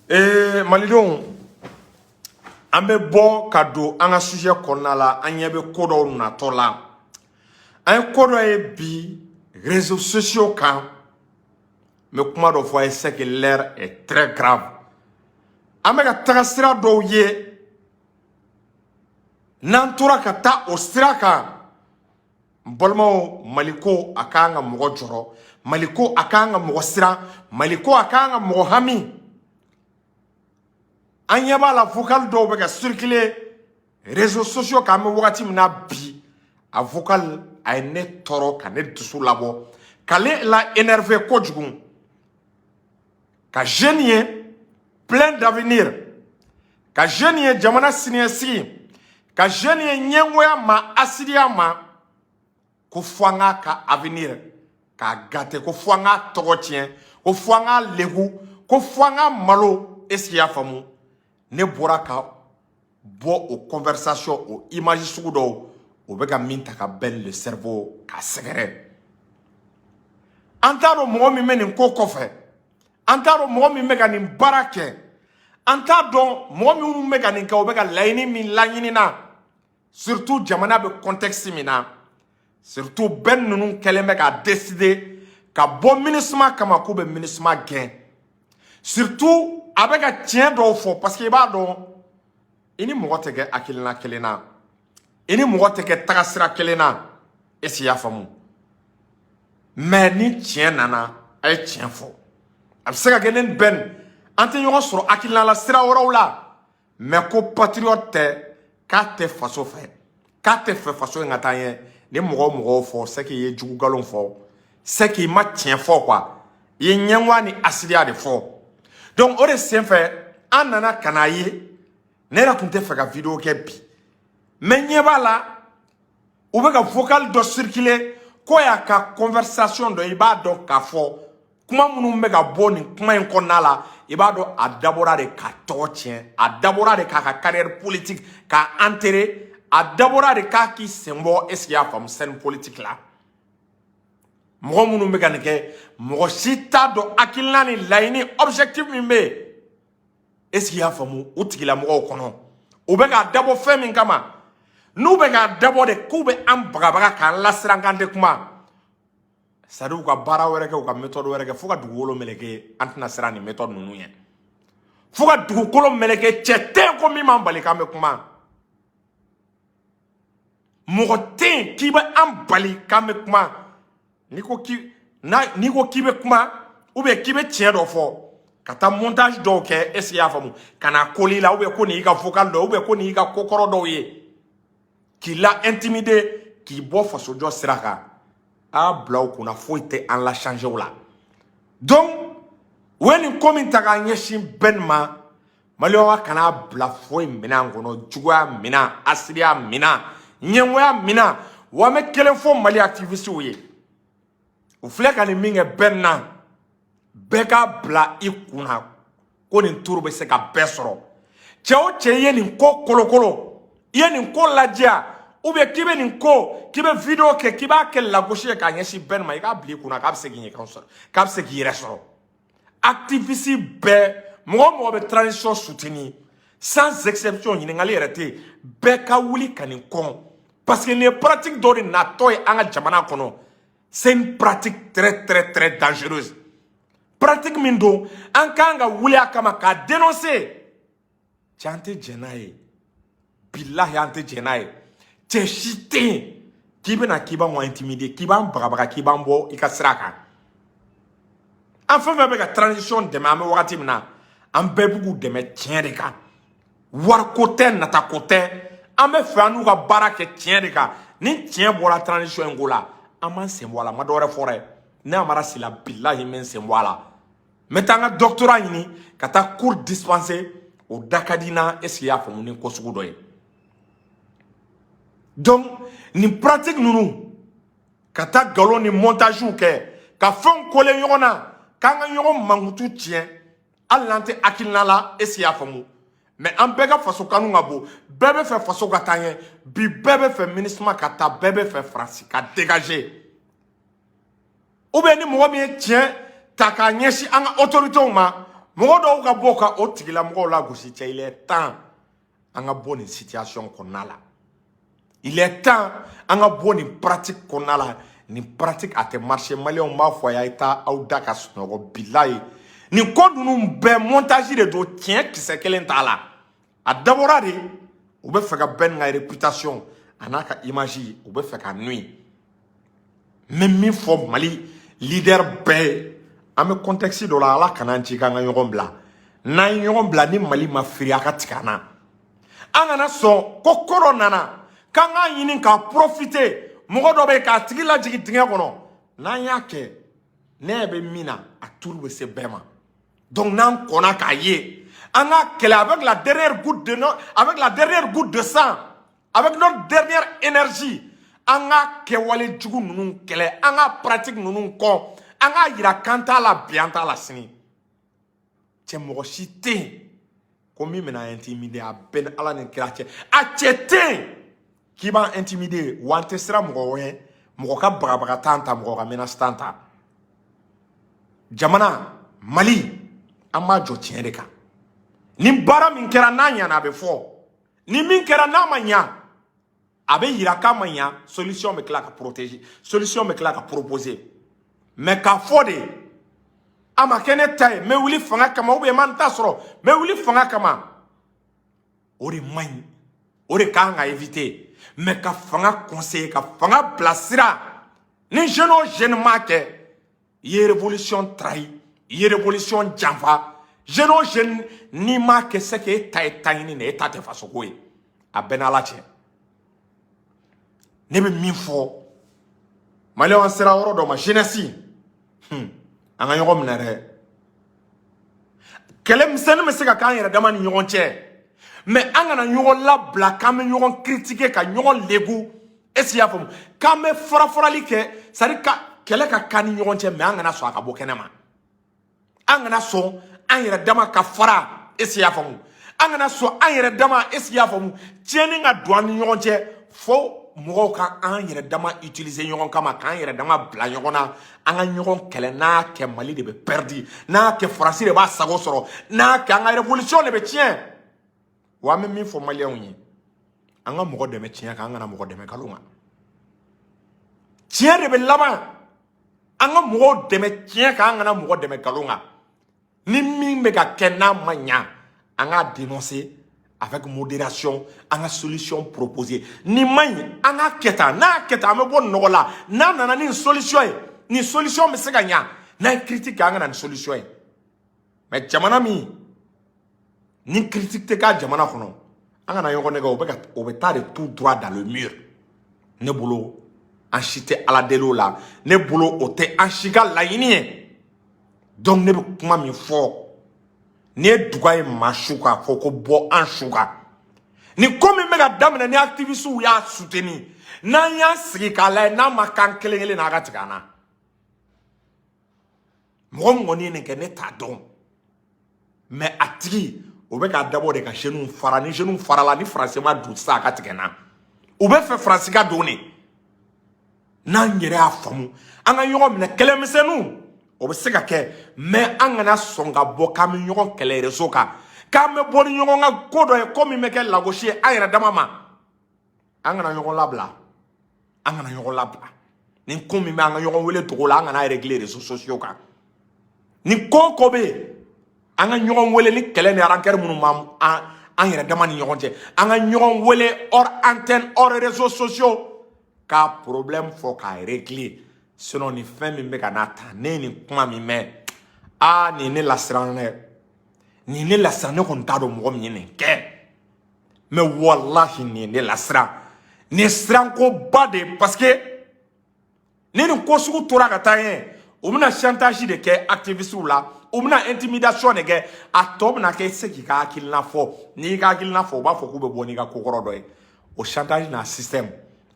Malidenw, an bɛ bɔ ka don an ka sujet kɔnɔna la. An ɲɛ bɛ ko dɔw natɔ la. An ye ko dɔ ye bi réseaux sociaux kan. N bɛ kuma dɔ fɔ a ye, c'est que l'heure est très grave. An bɛ ka taga sira dɔw ye, n'an tora ka taa o sira kan, n balimaw, Maliko a k'an ka mɔgɔ jɔrɔ, Maliko a k'an ka mɔgɔ siran, Maliko a k'an ka mɔgɔ hami. An ɲɛ b'a la, vocal dɔw bɛ ka circuler réseaux sociaux kan. An bɛ wagati min na bi, a vocal a ye ne tɔɔrɔ, ka ne dusu labɔ, k'ale la énervé kojugu, ka jeune ye plein d'avenir, ka jeune ye jamana siniɲɛsigi, ka jeune ye ɲɛngoya ma, asidiya ma, ko fo an k'a ka avenir k'a gâter, ko fo an k'a tɔgɔ tiɲɛ, ko fo an k'a lebu, ko fo an k'a malo. Est ce que i y'a faamu? Ne bɔra ka bɔ o conversation, o image sugu dɔw, o bɛ ka min ta ka bɛn le cerveau k'a sɛgɛrɛ. An t'a dɔn mɔgɔ min bɛ nin ko kɔfɛ, an t'a dɔn mɔgɔ min bɛ ka nin baara kɛ, an t'a dɔn mɔgɔ minnu bɛ ka nin kɛ, o bɛ ka laɲini min laɲini na, surtout jamana bɛ contexte min na, surtout bɛɛ ninnu kɛlen bɛ ka décider ka bɔ MINUSMA kama, k'u bɛ MINUSMA gɛn. Surtout a bɛ ka tiɲɛ dɔw fɔ, parce que i b'a dɔn, i ni mɔgɔ tɛ kɛ hakilina kelen na, i ni mɔgɔ tɛ kɛ tagasira kelen na. Est ce que i y'a faamu? Mais ni tiɲɛ nana, a ye tiɲɛ fɔ. A bɛ se ka kɛ ne ni Ben an tɛ ɲɔgɔn sɔrɔ hakilina la sira wɛrɛw la, mais ko patriote tɛ, k'a tɛ faso fɛ, k'a tɛ fɛ faso in ka taa ɲɛ, ni mɔgɔ o mɔgɔw fɔ, c'est qu'il ye jugu nkalon fɔ, c'est qu'il ma tiɲɛ fɔ quoi, i ye ɲɛngoya ni asidiya de fɔ. Donc o de senfɛ, an nana ka n'a ye, ne yɛrɛ tun tɛ fɛ ka vidéo kɛ bi, mais ɲɛ b'a la, u bɛ ka vocal dɔ circuler ko y'a ka conversation dɔ. I b'a dɔn k'a fɔ kuma minnu bɛ ka bɔ nin kuma in kɔnɔna la, i b'a dɔn a dabɔra de k'a tɔgɔ tiɲɛ, a dabɔra de k'a ka carrière politique k'a enterrer, a dabɔra de k'a k'i sen bɔ, est ce que i y'a faamu, scène politique la. Mɔgɔ minnu bɛ ka nin kɛ, mɔgɔ si t'a dɔn hakilina ni laɲini, objectif min bɛ yen, est ce que i y'a faamu, u tigilamɔgɔw kɔnɔ, u bɛ k'a dabɔ fɛn min kama. N'u bɛ k'a dabɔ de k'u bɛ an bagabaga k'an lasiran k'an tɛ kuma, c'est à dire u ka baara wɛrɛ kɛ, u ka méthode wɛrɛ kɛ, fo ka dugukolo meleke, an tɛna siran nin méthode ninnu ɲɛ. Fo ka dugukolo meleke, cɛ tɛ yen ko min b'an bali k'an bɛ kuma. Mɔgɔ tɛ yen k'i bɛ an bali k'an bɛ kuma. N'i ko k'i bɛ kuma ou bien k'i bɛ tiɲɛ dɔ fɔ, ka taa montage dɔw kɛ, est ce que i y'a faamu, ka na koli la, ou bien ko nin y'i ka vocal dɔ, ou bien ko nin y'i ka ko kɔrɔ dɔw ye, k'i la intimider, k'i bɔ fasojɔ sira kan, a y'a bila u kunna, foyi tɛ an la changer o la. Donc u ye nin ko min ta k'a ɲɛsin bɛɛ ma, maliyɛnw, kana bila foyi minɛn kɔnɔ, juguya minɛn, asidiya minɛn, ɲɛngoya minɛn. Wa an bɛ kelen fɔ Mali activistes ye, u filɛ ka nin min kɛ bɛɛ na, bɛɛ k'a bila i kunna ko nin turu bɛ se ka bɛɛ sɔrɔ. Cɛ o cɛ, i ye nin ko kolokolo, i ye nin ko ladiya, ou bien k'i bɛ nin ko, k'i bɛ vidéo kɛ, k'i b'a kɛ lagosi ye k'a ɲɛsin bɛɛ ma, i k'a bila i kunna k'a bɛ se k'i ɲɛ sɔrɔ, k'a bɛ se k'i yɛrɛ sɔrɔ. Activiste bɛɛ, mɔgɔ o mɔgɔ bɛ transition soutenir, sans exception, ɲininkali yɛrɛ tɛ yen, bɛɛ ka wuli ka nin kɔn, parce que nin ye pratique dɔ de natɔ ye an ka jamana kɔnɔ. C'est une pratique très très très dangereuse, pratique min don, an kan ka wuli a kama k'a dénoncer. Cɛ, an tɛ jɛn n'a ye, bilahi, an tɛ jɛn n'a ye. Cɛ si tɛ yen k'i bɛna k'i b'anw intimider, k'i b'an bagabaga, k'i b'an bɔ i ka sira kan. An fɛn fɛn bɛ ka transition dɛmɛ, an bɛ wagati min na, an bɛɛ bɛ k'u dɛmɛ tiɲɛ de kan. Wariko tɛ, natako tɛ, an bɛ fɛ an n'u ka baara kɛ tiɲɛ de kan. Ni tiɲɛ bɔra transition in ko la, an b'an sen bɔ a la. N ma dɔwɛrɛ fɔ dɛ, ne Amara Sila, bilahi, n bɛ n sen bɔ a la. N bɛ taa n ka doctorat ɲini ka taa cours dispenser, o da ka di n na. Est ce que i y'a faamu? Ni ko sugu dɔ ye. Donc nin pratique ninnu, ka taa nkalon ni montage kɛ, ka fɛnw coller ɲɔgɔn na, k'an ka ɲɔgɔn mankutu tiɲɛ, hali n'an tɛ hakilina la, est ce que i y'a faamu, mais an bɛɛ ka faso kanu ka bon, bɛɛ bɛ fɛ faso ka taa ɲɛ bi, bɛɛ bɛ fɛ MINUSMA ka taa, bɛɛ bɛ fɛ Faransi ka dégager. Ou bien ni mɔgɔ min ye tiɲɛ ta k'a ɲɛsin an ka autorités ma, Mɔgɔ dɔw ka bɔ ka o tigilamɔgɔw lagosi. Cɛ, il est temps an ka bɔ nin situation kɔnɔna la. Il est temps an ka bɔ nin pratique kɔnɔna la. Nin pratique, a tɛ marcher. Maliyɛnw b'a fɔ a ye, a ye taa aw da ka sunɔgɔ. Bilayi, nin ko ninnu bɛɛ montage de don, tiɲɛ kisɛ kelen t'a la. A dabɔra de, u bɛ fɛ ka bɛɛ nin ka réputation a n'a ka image, u bɛ fɛ ka nuit. N bɛ min fɔ Mali leader bɛɛ ye, an bɛ contexte dɔ la, Ala kana an ci k'an ka ɲɔgɔn bila. N'an ye ɲɔgɔn bila ni Mali ma firi, a ka tigɛ an na. An kana sɔn ko ko dɔ nana k'an k'a ɲini k'a profiter mɔgɔ dɔ bɛ yen k'a tigi lajigin dingɛ kɔnɔ. N'an y'a kɛ, ne ɲɛ bɛ min na, a turu bɛ se bɛɛ ma. Donc n'an kɔnna k'a ye, an ka kɛlɛ avec la dernière goutte de no, avec la dernière goutte de sang, avec notre dernière énergie. An ka kɛwale jugu ninnu kɛlɛ, an ka pratique ninnu kɔn, an k'a yira k'an t'a la bi, an t'a la sini. Cɛ, mɔgɔ si tɛ yen ko min bɛna intimider. A bɛɛ ni Ala ni kira cɛ, a cɛ tɛ yen k'i b'an intimider. Wa an tɛ siran mɔgɔ ɲɛ, mɔgɔ ka bagabaga t'an ta, mɔgɔ ka menace t'an ta. Jamana Mali, an b'a jɔ tiɲɛ de kan. Ni baara min kɛra n'a ɲana, a bɛ fɔ. Ni min kɛra n'a ma ɲa, a bɛ yira k'a ma ɲa. Solution bɛ tila ka protéger, solution bɛ tila ka proposer. Mais k'a fɔ de a ma kɛ ne ta ye, n bɛ wuli fanga kama, ou bien n ma n ta sɔrɔ, n bɛ wuli fanga kama, o de man ɲi, o de kan ka éviter. Mais ka fanga conseiller, ka fanga bilasira, ni jeune o jeune m'a kɛ, i ye révolution trahi, i ye révolution janfa. Jeune o jeune n'i m'a kɛ, c'est que e ta ye ta ɲini de, e ta tɛ fasoko ye. A bɛɛ n'Ala cɛ. Ne bɛ min fɔ maliyɛnw, an sera yɔrɔ dɔ ma, jeunesse, an ka ɲɔgɔn minɛ dɛ. Kɛlɛ misɛnnin bɛ se ka k'an yɛrɛ dama ni ɲɔgɔn cɛ, mais an kana ɲɔgɔn labila k'an bɛ ɲɔgɔn critiquer, ka ɲɔgɔn lebu. Est ce que i y'a faamu k'an bɛ fara farali kɛ, c'est à dire ka kɛlɛ ka k'an ni ɲɔgɔn cɛ, mais an kana sɔn a ka bɔ kɛnɛ ma. An kana sɔn an yɛrɛ dama ka fara. Est ce que i y'a faamu? An kana sɔn an yɛrɛ dama. Est ce que i y'a faamu? Tiɲɛni ka don an ni ɲɔgɔn cɛ fo mɔgɔw ka an yɛrɛ dama utiliser ɲɔgɔn kama, k'an yɛrɛ dama bila ɲɔgɔn na, an ka ɲɔgɔn kɛlɛ. N'a kɛ, Mali de bɛ perdi. N'a kɛ, Faransi de b'a sago sɔrɔ. N'a kɛ, an ka révolution de bɛ tiɲɛ. Wa an bɛ min fɔ maliyɛnw ye, an ka mɔgɔ dɛmɛ tiɲɛ kan, an kana mɔgɔ dɛmɛ nkalon kan. Tiɲɛ de bɛ laban. An ka mɔgɔw dɛmɛ tiɲɛ kan, an kana mɔgɔ dɛmɛ nkalon kan. Ni min bɛ ka kɛ n'a ma ɲa, an k'a dénoncer avec modération, an ka solution proposer. Ni man ɲi, an k'a kɛ tan, n'a y'a kɛ tan, an bɛ bɔ nɔgɔ la. N'a nana ni solution ye, ni solution bɛ se ka ɲa. N'a ye critique kɛ, an ka na ni solution ye. Mais jamana min ni critique tɛ k'a jamana kɔnɔ, an kana ɲɔgɔn nɛgɛ, o bɛ ka o bɛ taa de tout droit dans le mur. Ne bolo, an si tɛ Ala deli o la. Ne bolo, o tɛ an si ka laɲini ye. Donc ne bɛ kuma min fɔ, n'i ye duga ye maa su k'a fɔ ko bɔ an su kan, nin ko min bɛ ka daminɛ, ni activistes y'a soutenir, n'an y'an sigi k'a lajɛ, n'a ma kan kelen kelen na, a ka tigɛ an na. Mɔgɔ min kɔni ye nin kɛ, ne t'a dɔn, mais a tigi o bɛ k'a dabɔ de ka jeunes fara. Ni jeunes farala, ni Faransi ma don sisan, a ka tigɛ n na. U bɛ fɛ Faransi ka don de. N'an yɛrɛ y'a faamu, an ka ɲɔgɔn minɛ. Kɛlɛmisɛnninw, o bɛ se ka kɛ, mais an kana sɔn ka bɔ k'an bɛ ɲɔgɔn kɛlɛ réseau kan, k'an bɛ bɔ ni ɲɔgɔn ka ko dɔ ye, ko min bɛ kɛ lagosi ye an yɛrɛ dama ma. An kana ɲɔgɔn labila, an kana ɲɔgɔn labila. Ni ko min bɛ, an ka ɲɔgɔn wele togo la, an kana régler réseaux sociaux kan. Ni ko o ko bɛ yen, an ka ɲɔgɔn wele. Ni kɛlɛ ni rancœur minnu b'an an yɛrɛ dama ni ɲɔgɔn cɛ, an ka ɲɔgɔn wele hors antenne, hors réseaux sociaux, k'a problème fɔ, k'a régler. Sinon nin fɛn min bɛ ka n'a ta, ne ye nin kuma min mɛn, aa, nin ne lasiran dɛ, nin ne lasiran. Ne kɔni t'a dɔn mɔgɔ min ye nin kɛ, mais walahi, nin ye ne lasiran, nin ye sirankoba de ye, parce que ni nin ko sugu tora ka taa ɲɛ, u bɛna chantage de kɛ activistes la, u bɛna intimidation de kɛ. A tɔ bɛna kɛ i tɛ se k'i ka hakilina fɔ. N'i y'i ka hakilina fɔ, u b'a fɔ k'u bɛ bɔ n'i ka kokɔrɔ dɔ ye. O chantage n'a système,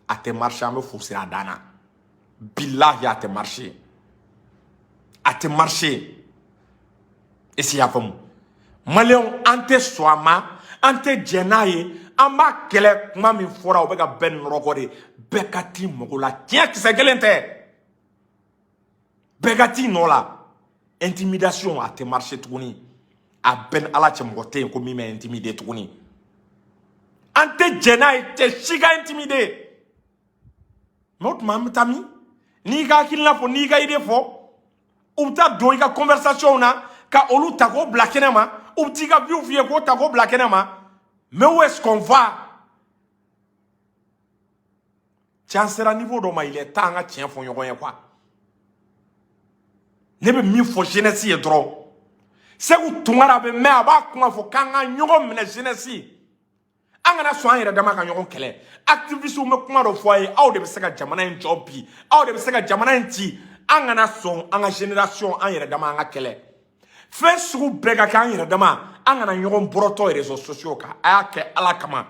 a tɛ marcher. An bɛ fu siri a dan na. Bilahi, a tɛ marcher, a tɛ marcher. Est ce que i y'a faamu? Maliyɛnw, an tɛ sɔn a ma, an tɛ jɛn n'a ye, an b'a kɛlɛ. Kuma min fɔra, o bɛ ka bɛɛ nɔrɔgɔ de. Bɛɛ ka t'i mago la, tiɲɛ kisɛ kelen tɛ, bɛɛ ka t'i nɔ la. Intimidation, a tɛ marcher tuguni. A bɛɛ ni Ala cɛ, mɔgɔ tɛ yen ko min bɛ intimider tuguni. An tɛ jɛn n'a ye, cɛ si ka intimider. Mais o tuma, an bɛ taa min? N'i ka hakilina fɔ, n'i ka idée fɔ, u bɛ taa don i ka conversation na ka olu ta k'o bila kɛnɛ ma. U bɛ t'i ka vie f'i ye k'o ta k'o bila kɛnɛ ma. Mais où est-ce qu'on va? Cɛ, an sera niveau dɔ ma, il est temps an ka tiɲɛ fɔ ɲɔgɔn ye quoi. Ne bɛ min fɔ jeunesse ye dɔrɔn, Segu Tunkara bɛ mɛn, a b'a kuma fɔ k'an ka ɲɔgɔn minɛ. Jeunesse, an kana sɔn an yɛrɛ dama ka ɲɔgɔn kɛlɛ. Activistes bɛ kuma dɔ fɔ a ye: aw de bɛ se ka jamana in jɔ bi, aw de bɛ se ka jamana in ci. An kana sɔn an ka génération, an yɛrɛ dama an ka kɛlɛ. Fɛn sugu bɛɛ ka kɛ an yɛrɛ dama, an kana ɲɔgɔn bɔrɔtɔ réseaux sociaux kan. A y'a kɛ Ala kama.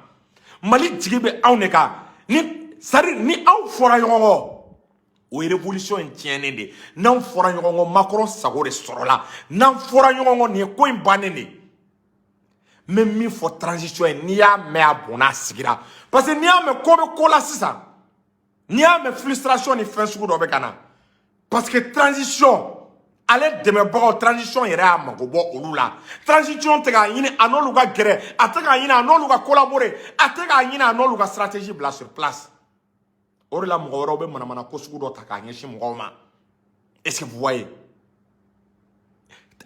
Mali jigi bɛ anw de kan. Ni c'est à dire ni anw fɔra ɲɔgɔn kɔ, o ye révolution in tiɲɛnen de. N'anw fɔra ɲɔgɔn kɔ, Macron sago de sɔrɔla. N'an fɔra ɲɔgɔn kɔ, nin ye ko in bannen de. N bɛ min fɔ transition ye, n'i y'a mɛn a bɔnna a sigira, parce que n'i y'a mɛn ko bɛ ko la sisan, n'i y'a mɛn frustration ni fɛn sugu dɔ bɛ ka na, parce que transition ale dɛmɛbagaw, transition yɛrɛ y'a mago bɔ olu la. Transition tɛ k'a ɲini a n'olu ka gɛrɛ, a tɛ k'a ɲini a n'olu ka collaborer, a tɛ k'a ɲini a n'olu ka stratégie bila sur place. O de la, mɔgɔ wɛrɛw bɛ manamana ko sugu dɔ ta k'a ɲɛsin mɔgɔw ma. Est-ce que vous voyez?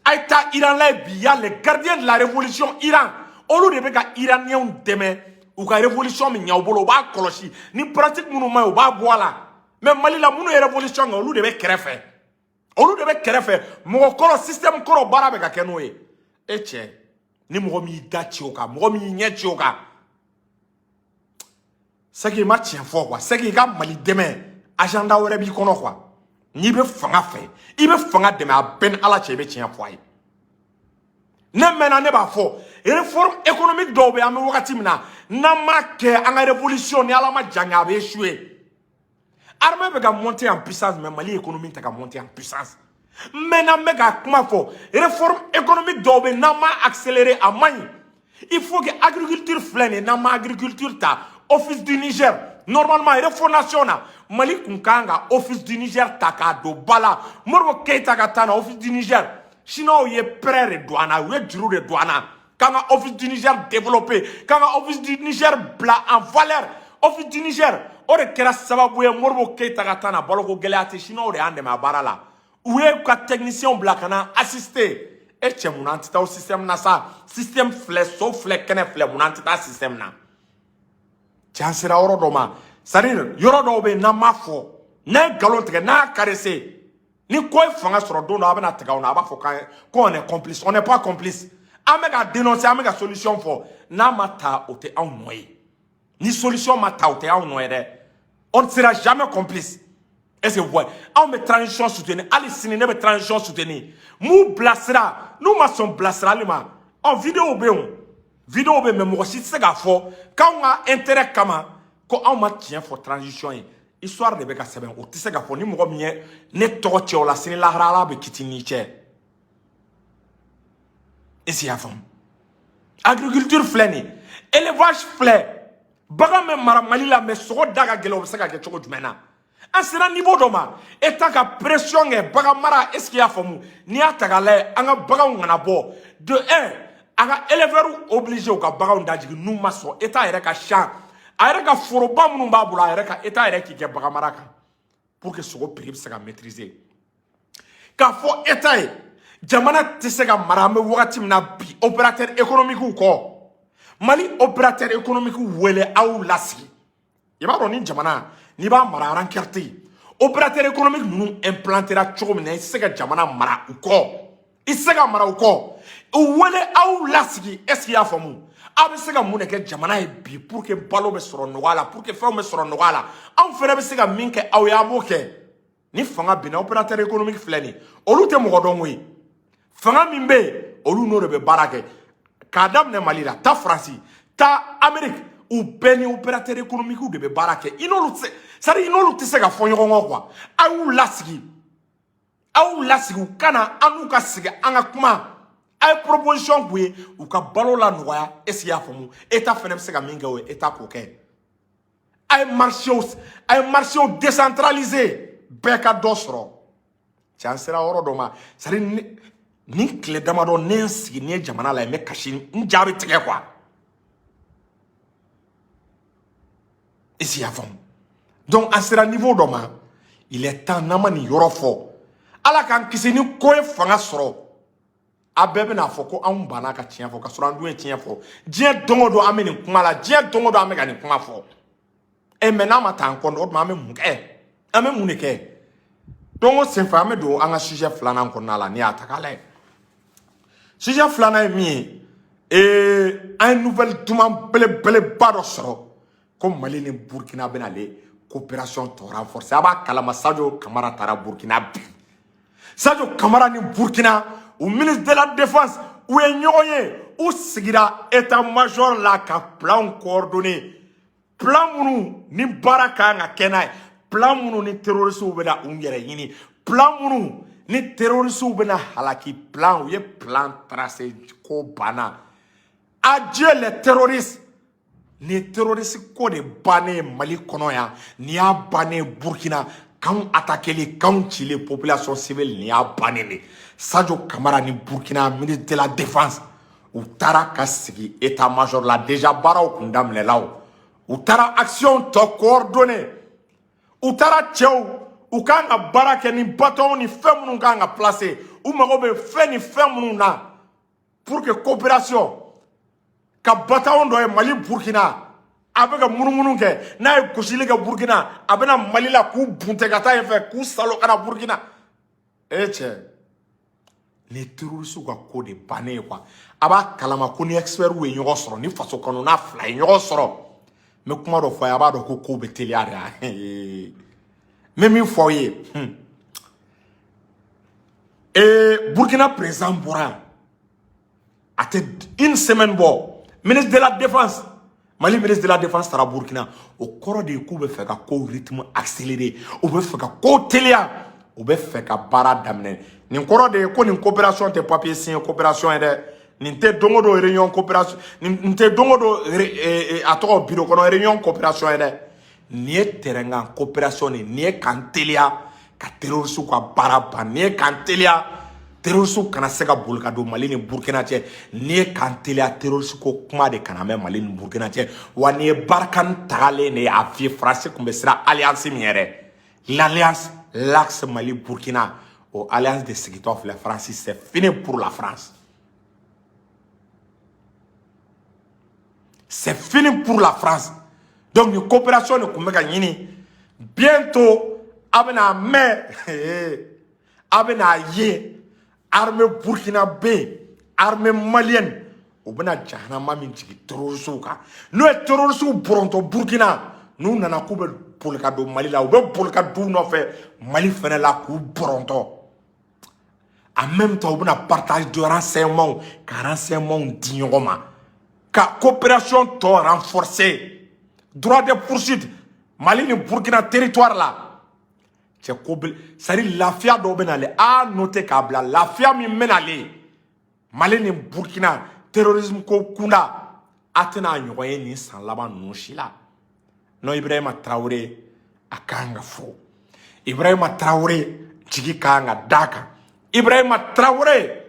A ye taa Iran lajɛ bi, y a les gardiens de la révolution Iran. Olu de bɛ ka Iraniens dɛmɛ u ka révolution min ɲɛ u bolo. U b'a kɔlɔsi ni pratique minnu ma ɲi, u b'a bɔ a la. Mais Mali la, minnu ye révolution kɛ, olu de bɛ kɛrɛfɛ, olu de bɛ kɛrɛfɛ. Mɔgɔ kɔrɔ, système kɔrɔ, baara bɛ ka kɛ n'o ye. E cɛ, ni mɔgɔ min y'i da ci o kan, mɔgɔ min y'i ɲɛ ci o kan, c'est que i ma tiɲɛ fɔ quoi. C'est que i ka Mali dɛmɛ, agenda wɛrɛ b'i kɔnɔ quoi. N'i bɛ fanga fɛ, i bɛ fanga dɛmɛ, a bɛɛ ni Ala cɛ, i bɛ tiɲɛ fɔ a ye. Ne mɛnna, ne b'a fɔ, réforme économique dɔw bɛ yen, an bɛ wagati min na, n'an m'a kɛ, an ka révolution, ni Ala ma jan kɛ, a bɛ échouer. Armée bɛ ka monter en puissance, mais Mali économie tɛ ka monter en puissance. N mɛnna, n bɛ ka kuma fɔ, réforme économique dɔw bɛ yen, n'an m'a accélérer, a man ɲi. Il faut que agriculture filɛ nin ye, n'an ma agriculture ta, Office du Niger, normalement refondation na, Mali kun kan ka Office du Niger ta k'a don ba la. Modibo Keyita ka taa na, Office du Niger, Chinois ye prêt de don an na, u ye juru de don an na k'an ka Office du Niger développer, k'an ka Office du Niger bila en valeur. Office du Niger, o de kɛra sababu ye Modibo Keyita ka taa na, baloko gɛlɛya tɛ. Chinois de y'an dɛmɛ a baara la, u ye ka technicien bila ka na assister. E cɛ, mun na an tɛ taa o système na sa? Système filɛ, so filɛ, kɛnɛ filɛ, mun na an tɛ taa système na? Cɛ, an sera yɔrɔ dɔ ma, c'est à dire yɔrɔ dɔw bɛ yen, n'an m'a fɔ, n'a ye nkalon tigɛ, n'a y'a caresser, ni ko ye fanga sɔrɔ don dɔ, a bɛna tigɛ aw na, a b'a fɔ k'an ko on est complice. On n'est pas complice. An bɛ ka dénoncer, an bɛ ka solution fɔ. N'a ma ta, o tɛ anw nɔ ye. Ni solution ma ta, o tɛ anw nɔ ye dɛ. On ne sera jamais complice. Est-ce que vous voyez? Anw bɛ transition soutenir. Hali sini, ne bɛ transition soutenir. M'u bilasira, n'u ma sɔn bilasirali ma, ɔ vidéo bɛ yen o, vidéo bɛ yen. Mais mɔgɔ si tɛ se k'a fɔ k'anw ka intérêt kama ko anw ma tiɲɛ fɔ transition ye. Histoire de bɛ ka sɛbɛn, o tɛ se ka fɔ. Ni mɔgɔ min ye ne tɔgɔ cɛ o la, sini lahara, Ala bɛ kiti n'i cɛ. Est-ce que i y'a faamu? Agriculture filɛ nin ye, élevage filɛ, bagan bɛ mara Mali la, mais sogo da ka gɛlɛn. O bɛ se ka kɛ cogo jumɛn na? An sera niveau dɔ ma, État ka pression kɛ bagan mara. Est ce que i y'a faamu? N'i y'a ta k'a lajɛ, an ka baganw kana bɔ de un, a ka éleveurs obligé u ka baganw dajigin. N'u ma sɔn, État yɛrɛ ka champ, a yɛrɛ ka foroba minnu b'a bolo, a yɛrɛ ka État yɛrɛ k'i kɛ bagan mara kan pour que sogo prix bɛ se ka maîtriser. K'a fɔ État ye, jamana tɛ se ka mara, an bɛ wagati min na bi, opérateur économique kɔ. Mali opérateur économique wele, aw lasigi. I b'a dɔn, ni jamana n'i b'a mara, rancœur tɛ yen. Opérateur économique ninnu implantera cogo min na, i tɛ se ka jamana mara u kɔ, i tɛ se ka mara u kɔ. U wele, aw lasigi. Est ce que i y'a faamu? Aw bɛ se ka mun de kɛ jamana ye bi pour que balo bɛ sɔrɔ nɔgɔya la, pour que fɛnw bɛ sɔrɔ nɔgɔya la? Anw fɛnɛ bɛ se ka min kɛ aw ye, an b'o kɛ. Ni fanga binna, opérateur économique filɛ nin ye, olu tɛ mɔgɔ dɔn koyi. Fanga min bɛ yen, olu n'o de bɛ baara kɛ. K'a daminɛ Mali la, taa Faransi, taa Amérique, u bɛɛ ni opérateur économique de bɛ baara kɛ. I n'olu tɛ se, c'est à dire i n'olu tɛ se ka fɔ ɲɔgɔn kɔ quoi. A y'u lasigi, aw y'u lasigi, u ka na, an n'u ka sigi, an ka kuma. A ye proposition k'u ye, u ka balo la nɔgɔya. Est ce que i y'a faamu? État fɛnɛ bɛ se ka min kɛ, o ye État k'o kɛ. A ye marché décentraliser, bɛɛ ka dɔ sɔrɔ. Cɛ, an sera yɔrɔ dɔ ma, c'est à dire ne Nin tile damadɔ, ne ye n sigi, ne ye jamana la, n bɛ kasi, n ja bɛ tigɛ quoi. Est-ce que i y'a faamu? Donc an sera niveau dɔ ma, il est temps n'an ma nin yɔrɔ fɔ. Ala k'an kisi ni ko ye fanga sɔrɔ, a bɛɛ bɛna fɔ ko anw banna ka tiɲɛ fɔ, ka sɔrɔ an dun ye tiɲɛ fɔ. Diɲɛ don o don an bɛ nin kuma la, diɲɛ don o don an bɛ ka nin kuma fɔ. E mais n'a ma taa an kɔ, o tuma an bɛ mun kɛ? An bɛ mun de kɛ? Donc o senfɛ, an bɛ don an ka sujet filanan kɔnɔna la. N'i y'a ta k'a lajɛ, sujet filanan ye min ye, an ye nouvelle duman belebeleba dɔ sɔrɔ ko Mali ni Burkina bɛna ale coopération tɔ renforcer. A b'a kalama, Sadio Kamara taara Burkina bi. Sadio Kamara ni Burkina u ministre de la Défense, u ye ɲɔgɔn ye, u sigira état major la ka plan coordonner, plan minnu ni baara kan ka kɛ n'a ye, plan minnu ni terroristes bɛna u yɛrɛ ɲini, plan minnu ni terroristes bɛna halaki, plan u ye plan tracé. Ko banna, adieu les terroristes. Nin ye terroriste ko de bannen ye Mali kɔnɔ yan, nin y'a bannen Burkina, k'anw attaquer, k'anw cilen, population civile, nin y'a bannen de. Sadio Kamara ni Burkina ministre de la Défense, u taara ka sigi état major la. Déjà baaraw kun daminɛla, o u taara action tɔ coordonner. U taara cɛw u kan ka baara kɛ ni bâton ni fɛn minnu kan ka placer, u mago bɛ fɛn ni fɛn minnu na pour que coopération ka bataillon dɔ ye Mali Burkina, a bɛ ka munumunu kɛ, n'a ye gosili kɛ Burkina, a bɛna Mali la k'u bunte ka taa yen fɛ, k'u salo ka na Burkina. E cɛ, nin ye terroriste ka ko de bannen ye quoi. A b'a kalama ko ni experts ye ɲɔgɔn sɔrɔ, ni faso kɔnɔna fila ye ɲɔgɔn sɔrɔ, n bɛ kuma dɔ fɔ a ye, a b'a dɔn ko kow bɛ teliya de. N bɛ min fɔ aw ye, Burkina président bɔra yan, a tɛ une semaine bɔ, ministre de la Défense, Mali ministre de la Défense taara Burkina. O kɔrɔ de ye k'u bɛ fɛ ka kow rythme accélérer, u bɛ fɛ ka kow teliya, u bɛ fɛ ka baara daminɛ. Nin kɔrɔ de ye ko nin coopération tɛ papier signé coopération ye dɛ. Nin tɛ don o don réunion coopération, nin tɛ don o don a tɔgɔ bureau kɔnɔ réunion coopération ye dɛ. Nin ye terrain kan coopération de ye. Nin ye k'an teliya ka terroriste ka baara ban, nin ye k'an teliya terroriste kana se ka boli ka don Mali ni Burkina cɛ, nin ye k'an teliya terroriste ko kuma de kana mɛn Mali ni Burkina cɛ. Wa nin ye Barkhane tagalen de ye. A f'i ye, Faransi tun bɛ siran alliance min yɛrɛ, l'alliance, l'axe Mali Burkina, o alliance de sigitɔ filɛ Faransi. C'est fini pour la France, c'est fini pour la France. Donc nin coopération de tun bɛ ka ɲini. Bientôt a bɛna mɛn, a bɛna ye armée burkinabé, armée malienne, u bɛna jahanama min jigin terroristew kan, n'o ye terroristew bɔrɔntɔ Burkina, n'u nana k'u bɛ boli ka don Mali la, u bɛ boli ka don u nɔfɛ Mali fɛnɛ la k'u bɔrɔntɔ. En même temps, u bɛna partage de renseignements, ka renseignements di ɲɔgɔn ma, ka coopération tɔ renforcer, droit de poursuite Mali ni Burkina territoire la. Cɛ, ko bɛ, c'est à dire lafiya dɔw bɛ nalen, a noter k'a bila, lafiya min bɛ nalen Mali ni Burkina terrorisme ko kunda, a tɛna a ɲɔgɔn ye nin san laban ninnu si la. Non, Ibrahima Traoré a kan ka fɔ, Ibrahima Traoré jigi kan ka d'a kan. Ibrahima Traoré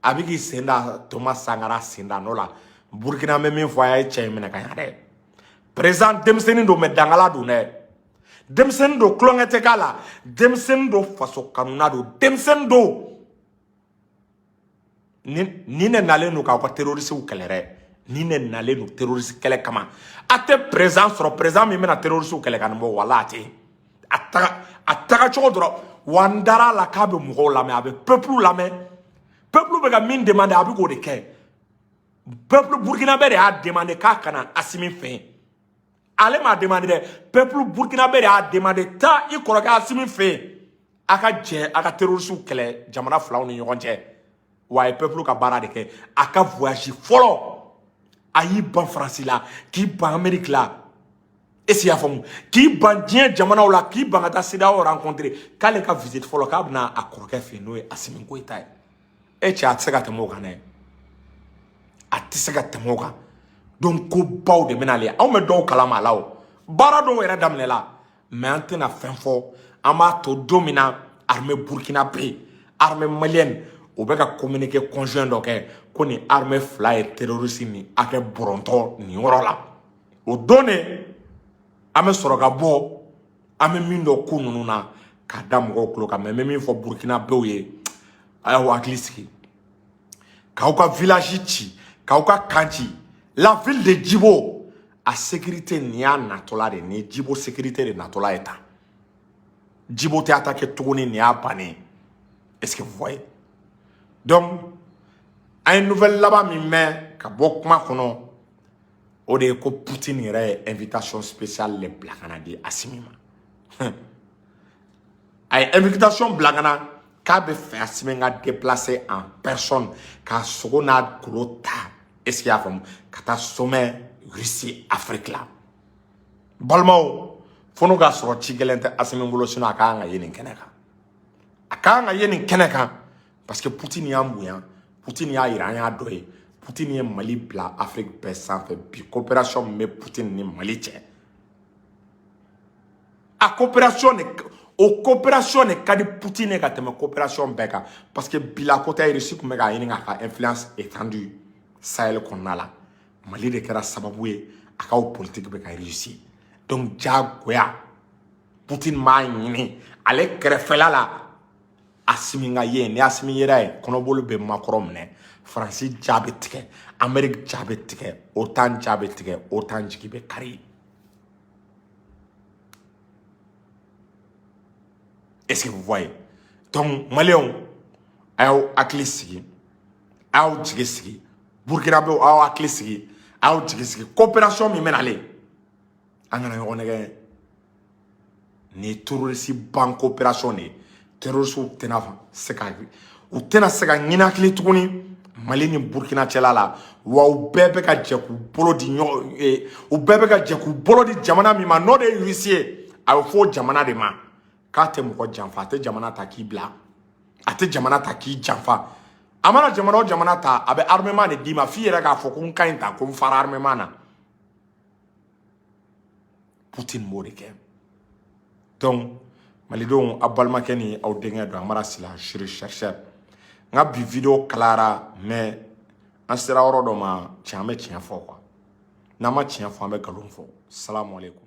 a bɛ k'i sen da Thomas Sankara sen da nɔ la Burkina. Bɛ min fɔ, a ye cɛ in minɛ ka ɲa dɛ. Président denmisɛnnin don, mais dangala don dɛ. Denmisɛnnin don, tulonkɛ tɛ k'a la. Denmisɛnnin don, faso kanuna don, denmisɛnnin don. Ni ne nalen don k'aw ka terroristew kɛlɛ dɛ, ni ne nalen don terroriste kɛlɛ kama, a tɛ président sɔrɔ, président min bɛna terroristew kɛlɛ ka nin bɔ. Wala a tɛ a taga, a taga cogo dɔrɔn. Wa n dar'a la k'a bɛ mɔgɔw lamɛn, a bɛ peuple lamɛn. Peuple bɛ ka min demander, a bɛ k'o de kɛ. Peuple burkinabé de y'a demander k'a kana Assimi fɛ yen. Ale m'a demandé dɛ, peuple burkinabé de y'a demandé: taa i kɔrɔkɛ Assimi fɛ yen, a ka jɛ a ka terroristew kɛlɛ jamana filaw ni ɲɔgɔn cɛ. Wa a ye peuple ka baara de kɛ. A ka voyage fɔlɔ, a y'i ban Faransi la, k'i ban Amérique la, est-ce que i y'a faamu, k'i ban diɲɛ jamanaw la, k'i ban ka taa CEDEAO rencontrer, k'ale ka visite fɔlɔ, k'a bɛna a kɔrɔkɛ fɛ yen, n'o ye Assimi Goïta ye. E cɛ, a tɛ se ka tɛmɛ o kan dɛ, a tɛ se ka tɛmɛ o kan. Donc ko baw de bɛna ale, anw bɛ dɔw kalama a la, o baara dɔw yɛrɛ daminɛla, mais an tɛna fɛn fɔ. An b'a to don min na armée burkinabé, armée malienne, U bɛ ka communiqué conjoint dɔ kɛ ko nin armée fila ye terroriste nin hakɛ bɔrɔntɔ nin yɔrɔ la. O don de an bɛ sɔrɔ ka bɔ, an bɛ min dɔn ko ninnu na k'a da mɔgɔw tulo kan. Mais n bɛ min fɔ Burkinabɛw ye, a y'aw hakili sigi k'aw ka village ci, k'aw ka camp ci. La ville de Djibo a sécurité, nin y'a natɔla de, nin ye Djibo sécurité de natɔla ye tan. Djibo tɛ attaqué tuguni, nin y'a bannen. Est-ce que vous voyez? Donc an ye nouvelle laban min mɛn ka bɔ kuma kɔnɔ, o de ye ko Poutine yɛrɛ ye invitation spéciale de bila ka na di Assimi ma. A ye invitation bila ka na k'a bɛ fɛ Assimi ka déplacer en personne, k'a sogo n'a golo ta, est-ce que i y'a faamu, ka taa sommet Russie Afrique la. Balimaw, fo n'o k'a sɔrɔ ci gɛlɛn tɛ Assimi bolo, sinon a ka kan ka ye nin kɛnɛ kan, a ka kan ka ye nin kɛnɛ kan, parce que Poutine y'an bonya, Poutine y'a yira an y'a dɔ ye. Poutine ye Mali bila Afrique bɛɛ sanfɛ bi. Coopération min bɛ Poutine ni Mali cɛ, a coopération de, o coopération de ka di Poutine ye ka tɛmɛ coopération bɛɛ kan, parce que bila ko tɛ. Russie tun bɛ k'a ɲini k'a ka influence étendue Sahel kɔnɔna la. Mali de kɛra sababu ye a ka o politique bɛ ka réussir. Donc diyagoya Poutine b'a ɲini ale kɛrɛfɛla la Assimi ka ye. Ni Assimi yera ye, kɔnɔboli bɛ Macron minɛ, Faransi ja bɛ tigɛ, Amérique ja bɛ tigɛ, OTAN ja bɛ tigɛ, OTAN jigi bɛ kari. Est-ce que vous voyez? Donc Maliyɛnw, a y'aw hakili sigi, a y'aw jigi sigi. Burkinabɛw, aw hakili sigi, a y'aw jigi sigi. Coopération min bɛ nalen, an kana ɲɔgɔn nɛgɛ. Nin ye terroriste ban coopération de ye. Terroriste tɛna se ka, u tɛna se ka ɲinakili tuguni Mali ni Burkina cɛla la. Wa u bɛɛ bɛ ka jɛ k'u bolo di ɲɔgɔn, u bɛɛ bɛ ka jɛ k'u bolo di jamana min ma, n'o de ye Russie ye. A bɛ fɔ o jamana de ma k'a tɛ mɔgɔ janfa, a tɛ jamana ta k'i bila, a tɛ jamana ta k'i janfa. A mana jamana o jamana ta, a bɛ armement de d'i ma f'i yɛrɛ k'a fɔ ko n ka ɲi ta, ko n fara armement na. Poutine b'o de kɛ. Donc malidenw, aw balimakɛ ni aw denkɛ don, Amara Sila, juriste chercheur. N ka bi vidéo kalayara, mais an sera yɔrɔ dɔ ma, tiɲɛ, an bɛ tiɲɛ fɔ quoi. N'an ma tiɲɛ fɔ, an bɛ nkalon fɔ. Salamu aleykum.